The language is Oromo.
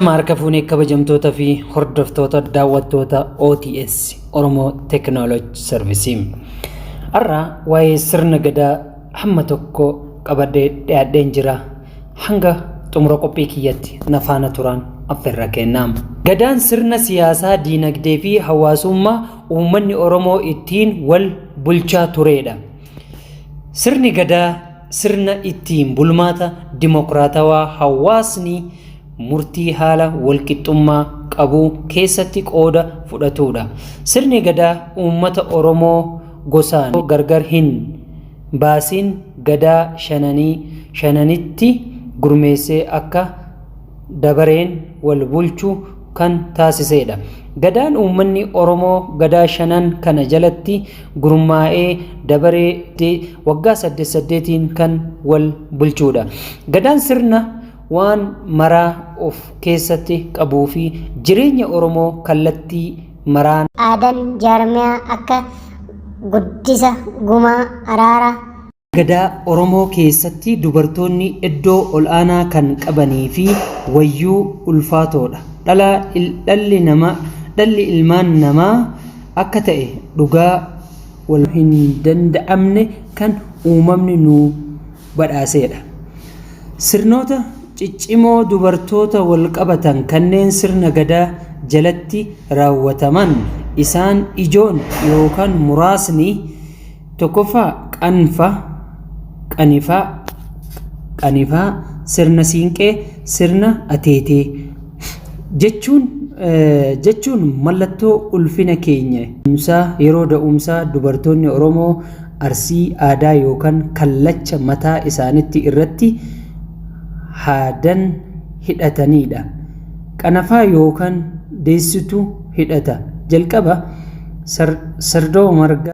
Harka fuunee kabajamtoota fi hordoftoota daawwattoota OTS Oromoo Teekinooloojii Sarvisii. Har'a waa'ee sirna gadaa hamma tokko qabadhee dhiyaadheen jira. Hanga xumura qophii kiyyatti na faana turaan affeerra kennaa. Gadaan sirna siyaasaa, diinagdee fi hawaasummaa uummanni Oromoo ittiin wal bulchaa turedha. Sirni gadaa sirna ittiin bulmaata dimokiraatawaa hawaasni murtii haala walqixxummaa qabu keessatti qooda fudhatudha. Sirni gadaa uummata Oromoo gosaan gargar hin baasiin gadaa shananii shananitti gurmeessee akka dabareen wal bulchu kan taasisedha. Gadaan uummanni Oromoo gadaa shanan kana jalatti gurmaa'ee dabaree waggaa saddeet saddeetiin kan wal bulchudha. Gadaan sirna waan maraa of keessatti qabuu fi jireenya Oromoo kallattii maraan Aadaan jaarmiyaa akka guddisa gumaa, araara, Gadaa Oromoo keessatti dubartoonni iddoo ol'aanaa kan qabanii fi wayyuu ulfaatoodha. Dhala dhalli nama dhalli ilmaan namaa akka ta'e dhugaa wal hin danda'amne kan uumamni nu badhaaseedha. Sirnoota ciccimoo dubartoota wal qabatan kanneen sirna gadaa jalatti raawwataman isaan ijoon yookaan muraasni tokkoffaa qanfa, qanifaa, qanifaa, sirna siinqee, sirna ateetee jechuun jechuun mallattoo ulfina keenya. Yeroo da'umsaa dubartoonni Oromoo Arsii aadaa yookaan kallacha mataa isaanitti irratti haadan hidhataniidha. Qanafaa yookaan deessitu hidhata. Jalqaba sardoo marga.